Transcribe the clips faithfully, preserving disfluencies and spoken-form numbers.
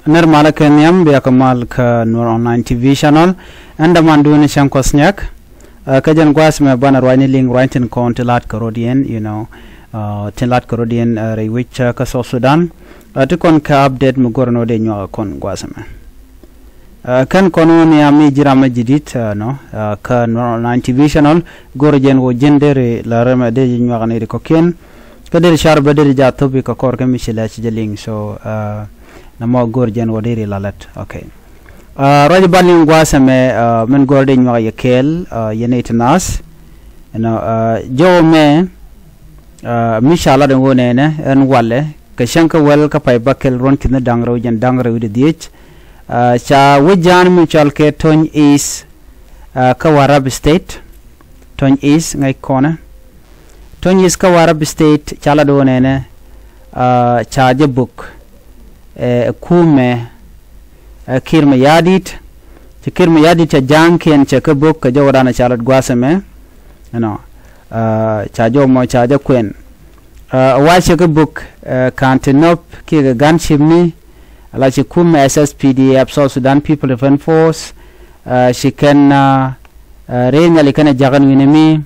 Nɛr malä kɛ nhiam bia kɛ mal kä Nuer Online T V channel. Ɛn dämandu ni cäŋ kuɔth niak. Kä jɛn gua̱a̱th mɛ banɛ ruacni liŋ ruac tin kɔn ti la̱t kɛ rot yɛn, you know, tin la̱t kɛ rot yɛn rɛy wec kä South Sudan. Ti kɔn kɛ update mi go̱r ni wä dee nyuak kɔn gua̱a̱th mɛ. Kɛn kɔn wä nhiam mi ji̱ ram mɛ ji̱ di̱t nɔ kä Nuer Online T V channel. Go̱r jɛn wä ji̱n deri la rɛmɛ dee ji̱ nyuak ni ri kɔkiɛn. Kä deri car bä deri ja thop ikä kɔr kä mi ci lɛ ci jɛ liŋ. So namɔ go̱r jɛn wä deri la lɛt. Okay. Ruac ba liŋ gua̱a̱th ɛmɛ min go̱r dee nyuak yɛ kɛɛl yɛ nɛy ti naath. Ɛnɔ jɔw mɛ mi ca lat ɛn wä nɛnɛ ɛn walɛ kɛ cäŋ kä wäl kä pay bäkɛl ruɔ̱n ki̱n da̱ŋ rɛw jɛn da̱ŋ rɛw di dhiec. Ca wä ja̱a̱n mi cɔal kɛ Tony East kä Warrap State. Tony East ŋäc kɔnɛ. Tony East kä Warrap State ca lat wä nɛnɛ ca jɛ buk ɛ kumɛ ɛ Kiir Mayardit. Ci Kiir Mayardit ca ja̱a̱ŋkiɛn cɛ kä buk kɛ jɔwä danɛ ca lat gua̱a̱th ɛmɛ. Ɛnɔ ca jɔw mɔ ca jɛ kuɛn. Wa cɛ kä buk ɛ ka̱n ti nɔp kiɛ kɛ gunship ni. Ala ci kumɛ S S P D F, South Sudan People Defense Force. Ci kɛn rɛy nhial ikɛn ɛ ja̱k ɛn wi̱nɛ mi.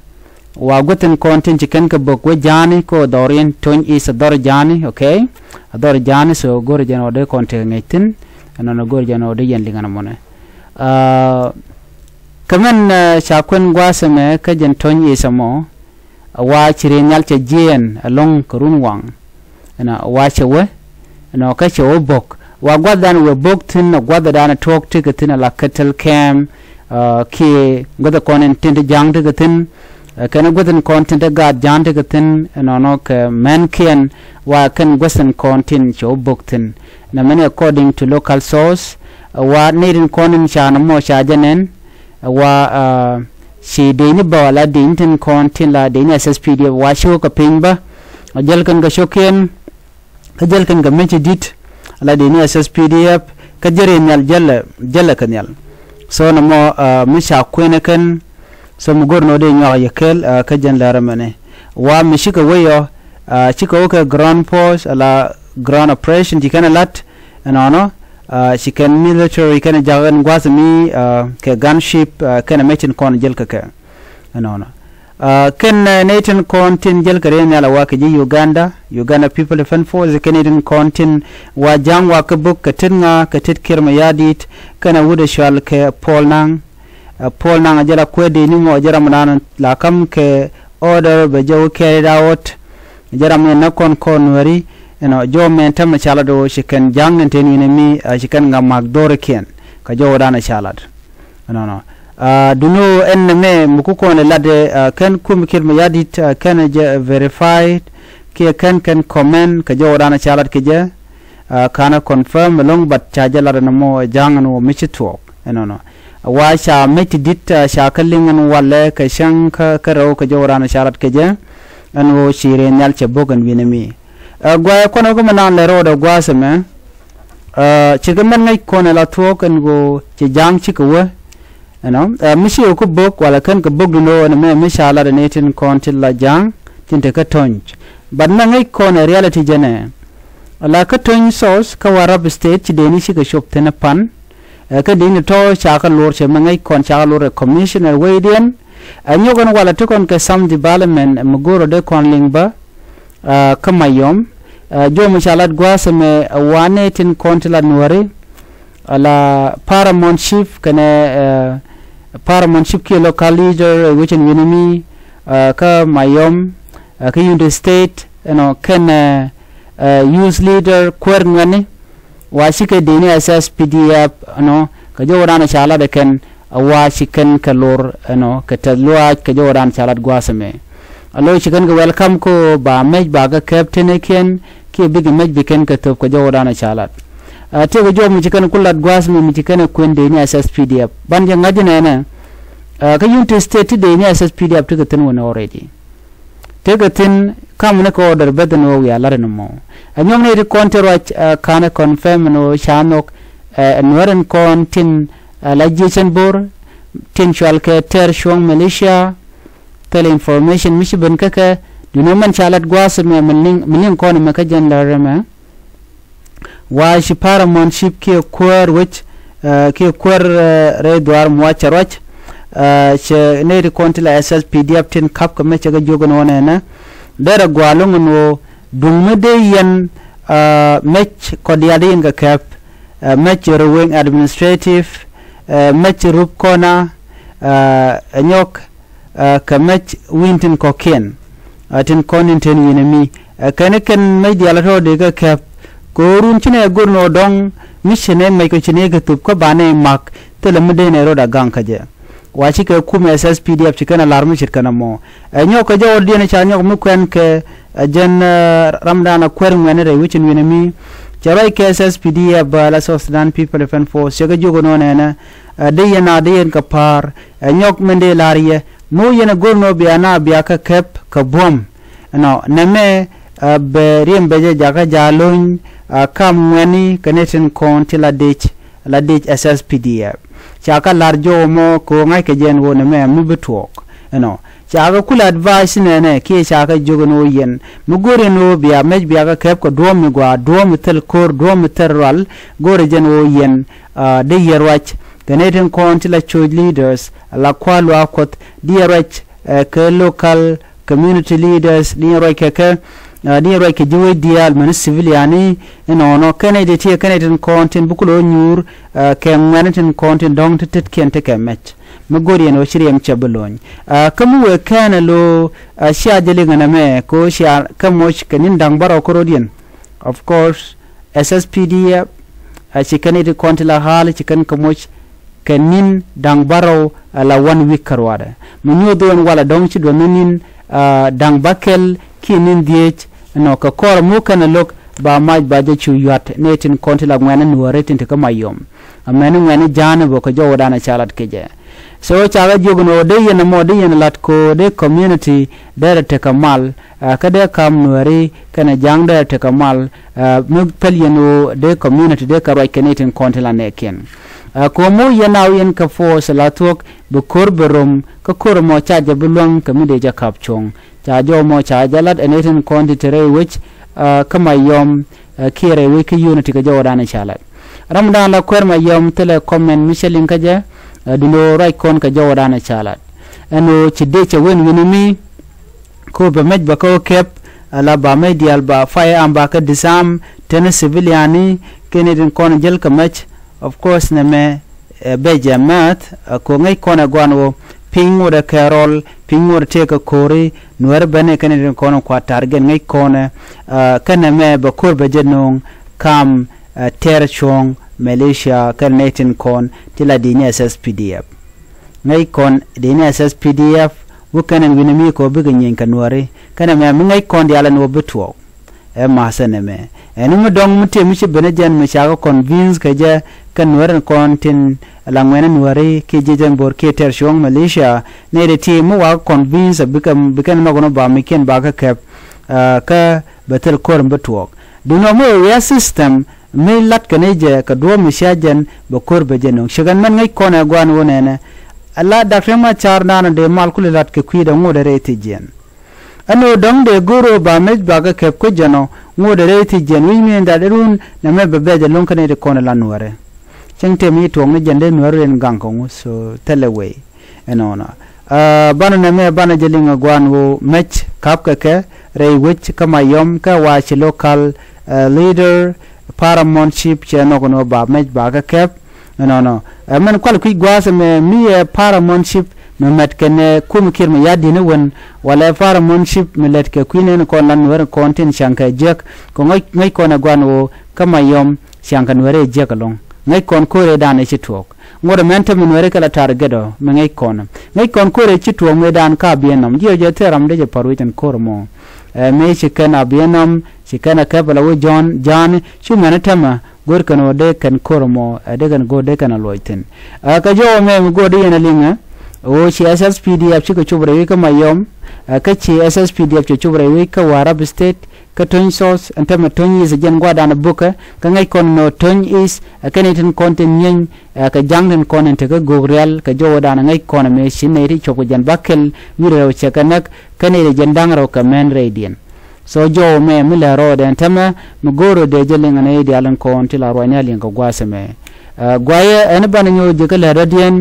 Wa guäthin kɔn tin ci kɛn kɛ bök wä ja̱a̱ni kä dhɔriɛn Tony East a dhɔr ja̱a̱ni, okay. A dhɔr ja̱a̱ni, so go̱r jɛn wä dee kɔn tekɛ ŋäc thi̱n. Ɛnɔnɔ go̱r jɛn wä dee yɛn liŋ ɛn ɛmɔnɛ. Kɛ mɛn ca kuɛn gua̱a̱th ɛmɛ kä jɛn Tony East ɛmɔ. Wa ci rɛy nhial cɛ jiɛɛn ɛlɔ̱ŋ kɛ run waŋ. Ɛnɔ wa cɛ wä ɛnɔ kä cɛ wä bok wa gua̱thdan wä bok thi̱n ɛ gua̱thdan tuɔɔk tekɛ thi̱n ala cattle camp. Kiɛ guäth kɔn in tin ti ja̱a̱ŋ tekɛ thi̱n. Kɛn guäth in kɔn tin ti gaat ja̱a̱ŋ tekɛ thi̱n ɛnɔnɔ kɛ mɛnkiɛn wa kɛn guäth in kɔn tin cɛ wä bok thi̱n. Nɛ mɛn according to local source wa nɛy tin kɔn in ca nɔmɔ ca jɛ nɛn. Wa ci dee ni bä la dee ni tin kɔn tin la dee ni S S P D F wa ci wä kɛ piny bä. Jäl kɛn kɛ cɔkiɛn kä jäl kɛn kɛ mec ci di̱t la dee ni S S P D F kä jɛ rɛy nhial jäl jäl kɛ nhial. So nɔmɔ mi ca kuɛn kɛn. So mi go̱r nɔ dee nyuak yɛ kɛl kä jɛn lɛr mɛnɛ wa mi cikɛ wä yɔ cikɛ wä kɛ ground force la ground operation ci kɛn lat. Ɛnɔnɔ ci kɛn military kɛn ja̱k ɛn gua̱th mi kɛ gunship kɛn mec tin kɔn jäl kɛ kɛ. Ɛnɔnɔ kɛn nɛy tin kɔn tin jäl kɛ rɛy nhial a wa kɛ ji̱ Uganda, Uganda People Defense Force kɛn nɛy tin kɔn tin wa ja̱ŋ wa kɛ buk kɛ tet ŋa kɛ tet Kiir Mayardit kɛn a wut ɛ cɔal kɛ Paul Nang. Paul Nang a jɛ la kuɛ dee ni mɔ jɛ ram dan la kam kɛ order bɛ jɛ wä carried out. Jɛ ram ni nä kɔn kɔn nuɛri ɛnɔ jɔw mɛn tämɛ ca la do̱ ci kɛn ja̱ŋ ni ten wi̱nɛ mi ci kɛn ŋa mak dhorikiɛn kɛ jɔw dan ca lat. Ɛnɔnɔ duno ɛn nɛ mɛ mi ku kɔn ɛ lat ɛ kɛn kum Kiir Mayardit kɛn jɛ verified kiɛ kɛn kɛn comment kɛ jɔw dan ca lat kɛ jɛ. Kanɛ confirm ɛlɔ̱ŋ but ca jɛ lat ɛn mɔ ja̱ŋ ɛn wä mi ci thuɔɔk ɛnɔnɔ. Wa ca mec ti di̱t ca kä liŋ ɛn walɛ kɛ cäŋ kä rɛw kɛ jɔw dan ca lat kɛ jɛ. Ɛn wä ci rɛy nhial cɛ bok ɛn wi̱nɛ mi. Guayɛ kɔn wä kä mi naan lɛ ro̱o̱dɛ gua̱a̱th ɛmɛ. Cikɛ mɛn ŋäc kɔn ɛ la thuɔɔk ɛn ɣöö ci ja̱a̱ŋ cikɛ wä. Ɛnɔ mi ci ɣöö kä bök walɛ kɛn kɛ bök dun ɣöö ɛn mɛ mi ca lat ɛn ɛ tin kɔn ti la ja̱a̱ŋ tin te kä töny. But mɛ ŋäc kɔn ɛ reality jɛn ɛ la kä töny South kä Warrap State ci dee ni cikɛ cop thi̱n ɛ pan. Ɛ kä dee ni tɔ̱ ca kä luɔr cɛ mɛ ŋäc kɔn ca kä luɔr ɛ commissioner wecdiɛn. Ɛ nyɔk ɛn walɛ ti kɔn kɛ some development mi go̱o̱rɔ dee kɔn liŋ bä. Kä Mayom jɔw mi ca lat gua̱a̱th ɛmɛ wanɛ tin kɔn ti lat nuɔ̱ri. Ala paramount chief kɛnɛ paramount chief kiɛ local leader ɛ wecin wi̱ni mi kä Mayom kä Unity State ɛnɔ kɛnɛ youth leader kuäär ŋuɛni. Wa cikɛ dee ni S S P D F ɛnɔ kɛ jɔw dan ca lat ɛ kɛn. A wa ci kɛn kɛ lor ɛnɔ kɛ tɛth luaac kɛ jɔwdan ca lat gua̱a̱th ɛmɛ. A lo̱ ci kɛn kɛ welcome ko ba mec ba kɛ kɛp tënɛ kiɛn kiɛ bikɛ mec bi kɛn kɛ thöp kɛ jɔwdan ca lat. Tëëkɛ jɔw mi ci kɛn ku lat gua̱a̱th ɛmɛ mi ci kɛn ɛ kuën dee ni S S P D F ban jɛ ŋa̱c nɛnɛ. Kä Unity State ti dee ni S S P D F ti kɛ thi̱n wänɛ already. Tekɛ thi̱n kam ni kɛ order beth ni wä wiaa lar ni mɔ. Ɛ nyɔk ni ti kɔn ti ruac kanɛ confirm ni wä ca nhok ɛ nuɛr in kɔn tin la jiecɛn bor tin cual kɛ tɛr cuɔ̱ŋ militia. Thil information mi ci ben kä kɛ duni mɛn ca lat gua̱a̱th mɛ mi liŋ kɔn mɛ kä jɛn lär mɛ. Wa ci paramount chief kiɛ kuäär wec, kiɛ kuäär rɛy dhuaar muac cɛ ruac. Cɛ nɛy ti kɔn ti la S S P D F tin ka̱p kɛ mɛ cɛ kɛ jiök ɛn ɣöö nɛnɛ derɛ gua̱a̱ lo̱ŋ ɛn ɣöö duŋ mi dee yɛn mɛc kɔ diaal dee yɛn kɛ kɛp, mɛc Ruweng administrative, mɛc Rup Kɔna, ɛ nyɔk kɛ mɛc wi̱i̱n tin kɔ̱kiɛn, tin kɔn in ten wi̱i̱n ɛmi. Kɛn kɛn mɛc diaal tɔ̱ dee kɛ kɛp kɛ ɣöö run ci nɛ go̱r nɔ dɔ̱ŋ mi ci nɛ mɛc kɔ ci nɛ kɛ thup kä banɛ mak thilɛ mi dee nɛ rot a gaŋ kä jɛ. Wa ci kɛ kumɛ S S P D F ci kɛn a la̱r mi ce̱tkɛ nɔmɔ. Ɛ nyɔk kɛ jɔwä diɛn ca nyɔk mi kuɛn kɛ ɛ jɛn ramdan a kuɛr ŋuɛn rɛy wecin wi̱n ɛmi. Cɛ ruac kɛ S S P D F bä la South Sudan People Defense Force cɛ kɛ jiök ɛn ɣöö nɛnɛ dee yɛn a dee yɛn kɛ pa̱a̱r. Ɛ nyɔk min dee la̱r yɛ mi wä yɛn ɛ go̱r nɔ bia na bia kɛ kɛp kɛ buɔ̱m. Ɛnɔ nɛmɛ bɛ riɛm bɛ jɛ jakä ja̱ lo̱ny kam ŋuɛni kɛ ni tin kɔn ti la dec la dec S S P D F. Ca kä la̱r jɔw mɔ kɛ ɣöö ŋa̱ckɛ jɛ ɛn ɣöö nɛmɛ mi bi tuɔɔk ɛnɔ. Ca kɛ kulɛ advice nɛnɛ kiɛ ca kɛ jiök ɛn ɣöö yɛn mi go̱o̱r ɛn ɣöö bia mɛc bia kɛ kɛp kɛ duɔ̱ɔ̱m mi gua̱a̱, duɔ̱ɔ̱m mi thil ko̱r, duɔ̱ɔ̱m mi thil rual. Go̱o̱rɛ jɛ ɛn ɣöö yɛn dee yɛn ruac kɛ nɛy tin kɔn ti la church leaders, la kua̱r luaak Kuɔth, dee yɛn ruac kɛ local community leaders, dee yɛn ruac kɛ kɛ dee yɛn ruac kɛ ji̱ wec diaal mɛn civilian i̱ inɔnɔ kɛn i̱ ti tiɛ kɛn i̱ tin kɔn tin bi kulɛ wä nyuur kɛ ŋuɛ̈ni tin kɔn tin dɔ̱ŋ ti tetkiɛn ti kɛ mɛc. Mi go̱r yɛn ɣöö ci riɛm cɛ bi lo̱ny kä mi wëë kɛn ɛ lo̱ cia jɛ liŋ ɛn ɛmɛ kɛ ɣöö cia kɛ moc kɛ ni̱n da̱ŋ bärɔw kä rɔ̱diɛn. Of course, S S P D F a ci kɛn i̱ ti kɔn ti la ɣa̱a̱l ci kɛn kɛ moc kɛ ni̱n da̱ŋ bärɔw a la one week kärɔadɛ. Mi nyuɔth ɣän walɛ dɔ̱ŋ ci duɔ̱n ni ni̱n da̱ŋ bäkɛl kiɛ ni̱n dhieec. Ɛnɔ kɛ kɔr mi wä kɛn ɛ lo̱k ba mac ba jɛ cu yua̱t nɛy tin kɔn ti la ŋuɛ̈ni nuääri tin te kä Mayom. Amäni ŋuɛ̈ni ja̱a̱n ɛ bä kɛ jɔwädan ɛ ca lat kecɛ. So ca kɛ jiök ɛn ɣöö dee yɛn ɛmɔ dee yɛn ɛ lat kɛ ɣöö dee community derɛ tekɛ mal kä dee ka̱m nuääri kɛnɛ ja̱a̱ŋ derɛ tekɛ mal. Mi päl yɛn ɣöö dee community dee kɛ ruac kɛ nɛy tin kɔn ti la nɛɛkiɛn. Kɛ ɣöö mi wä yɛn a wä yɛn kɛ force la thuɔ̱k bi ko̱r bi rom kä ko̱r ɛmɔ ca jɛ bi luäŋ kɛ mi dee jɛ ka̱p cuɔ̱ŋ. Ca jɔw mɔ ca jɛ lat ɛn itin kɔn ti te rɛy wec kä Mayom kiɛ rɛy wec kä unity kɛ jɔwädan ca lat. Ramdan la kuɛr Mayom thilɛ comment mi cɛ liŋ kä jɛ. Dundo ruac kɔn kɛ jɔwädan ca lat ɛn ɣöö ci dee cɛ wen wi̱ni mi ko bɛ mɛc bɛ kä kɛp. Ala ba mɛc diaal ba firearm ba kä disarm teni civilian ni kɛn itin kɔn jäl kɛ mɛc. Of course nɛmɛ ɛ bɛ jɛ mɛth ɛ ko̱ ŋäc kɔn ɛ guan ɣöö piny ŋot ɛ kɛ rɔl piny ŋot ɛ tëëk ɛ ko̱ri nuɛɛri bɛn ɛ kɛn ɛ tin kɔn ɛ kuat target ŋäc kɔn ɛ. Kɛn ɛmɛ bɛ ko̱r bɛ jɛ no̱o̱ŋ kam ɛ tɛr cuɔ̱ɔ̱ŋ militia kɛn ɛ nɛy tin kɔn ti la di̱i̱ni ɛ S S P D F. Ŋäc kɔn di̱i̱ni ɛ S S P D F wä kɛn ɛn wi̱n ɛ mi kɛ ɣöö bikɛ nyieny kɛ nuɛɛri kɛn ɛmɛ mi ŋäc kɔn diaal ɛn ɣöö bi tuɔɔk. Ɛ ma̱th ɛn ɛmɛ ɛn mi dɔ̱ŋ mi tëë mi ci ben ɛ jɛn mi ca kɛ convince kɛ jɛ kɛ nuɛɛri ɛn kɔn tin la ŋuɛ̈ni nuɛɛri kiɛ jiec ɛn bo̱r kiɛ tɛr cuɔ̱ɔ̱ŋ militia. Nɛy ti ti mi wakɛ convince bikɛ bikɛn nhɔk ɛn ɣöö ba mikiɛn ba kɛ kɛp kä bɛ thil ko̱r ɛn bi tuɔɔk. Duundɛ mi wä wiaa system mi latkɛ ni jɛ kɛ duɔ̱ɔ̱p mi cia jɛn bɛ ko̱r bɛ jɛ no̱o̱ŋ. Cikɛn mɛn ŋäc kɔn ɛ gua̱a̱n wä nɛnɛ. Ala Dak Riek Macar nanɔ dee mal kulɛ lat kɛ kui̱dɛ ŋot ɛ rɛy thiec jiɛn. Ɛn ɣöö dɔ̱ŋ dee go̱r ɣöö ba mec ba kɛ kɛp kä jɛn ɔ ŋot ɛ rɛy thiec jiɛn wi̱c mi in that run nɛmɛ bɛ bɛc ɛlɔ̱ŋ kä nɛy ti kɔn ɛ la nuäärɛ. Cäŋ tëë mi ci tuɔɔk ni jɛn dee nuäärɛ in gaŋ kɛ ŋu so thilɛ wee. Ɛnɔnɔ banɛ nɛmɛ banɛ jɛ liŋ ɛ gua̱a̱n ɣöö mec ka̱pkɛ kɛ rɛy wec kä Mayom kɛ wa ci local leader paramount chief cɛ nhɔk ɛn ɣöö ba mec ba kɛ kɛp. Ɛnɔnɔ ɛ mɛn kual kui̱c gua̱a̱th ɛmɛ mi ɛ paramount chief mi mɛt kɛnɛ kum kiɛr mi ya̱di̱n ɛ wen walɛ paramount chief mi lɛt kɛ kui̱ nɛn kɔn lan nuɛɛr kɔn tin ca̱ŋ kɛ jiäk kɛ ŋäc kɔn ɛ gua̱a̱n ɣöö kä Mayom ca̱ŋ kɛ nuɛɛr ɛ jiäk ɛlɔ̱ŋ. Ŋäc kɔn ko̱r ɛ dan ɛ ci tuɔɔk. Ŋot ɛmɛn te mi nuɛɛri kɛ la tar gɛt ɔ mi ŋäc kɔn ŋäc kɔn ko̱r ɛ ci tuɔɔk mëëdan kä Abiɛnɔm jiɛ jɛ thil ram dee jɛ pa̱r wi̱c ɛn ko̱r ɛmɔ. Ɛ mëë ci kɛn Abiɛnɔm ci kɛn ɛ kɛp ɛ la wä Jɔ̱ɔ̱n ja̱a̱ni cu mɛn ɛ tɛmɛ go̱r kɛn ɣöö dee kɛn ko̱r ɛmɔ ɛ dee kɛn go̱r dee kɛn ɛ luɔc thi̱n. Ɛ kɛ jɔwä mɛ mi go̱r dee yɛn ɛ liŋɛ ɣöö ci S S P D F cikɛ cop rɛy wi̱c kä Mayɔm. Ɛ kä ci S S P D F cɛ cop rɛy wi̱c kä Warrap State. Kä Töny South ɛn tämɛ Töny East ɛ jɛn gua̱a̱r dan ɛ bukɛ kä ŋäc kɔn nɔ Töny East ɛ kɛn itin kɔn tin nyieny. Ɛ kɛ ja̱ŋ tin kɔn in tekä gök rial kɛ jɔwä dan ɛ ŋäc kɔn ɛ mëë ci nɛy ti cop kɛ jɛn bakɛl wi̱r rɛw cɛ kɛ näk. Kä nɛy ti jɛn da̱ŋ rɛw kɛ mɛn rɛydiɛn. So jɔw mɛ mi lɛ rɔɔdɛ ɛn tämɛ mi go̱o̱rä dee jɛ liŋ ɛn ɛ i̱ diaal in kɔn ti la ruacni a liŋ kɛ gua̱a̱th ɛmɛ. Ɛ guayɛ ɛn banɛ nyɔk ji̱ kä lɛ dɔ̱diɛn.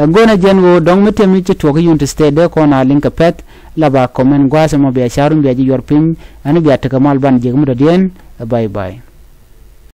Ɛ go̱nɛ jɛn ɣöö dɔ̱ŋ mi tiɛm i̱ ci tuɔk i̱ Unity State dee kɔn a liŋ kɛ pɛ̈th. La ba comment gua̱a̱th ɛmɔ bia ca̱r wun bia ji̱ yuɔr piny. Ɛn bia tekɛ mal banɛ ji̱ kä mi dɔ̱diɛn. Ɛ bye bye.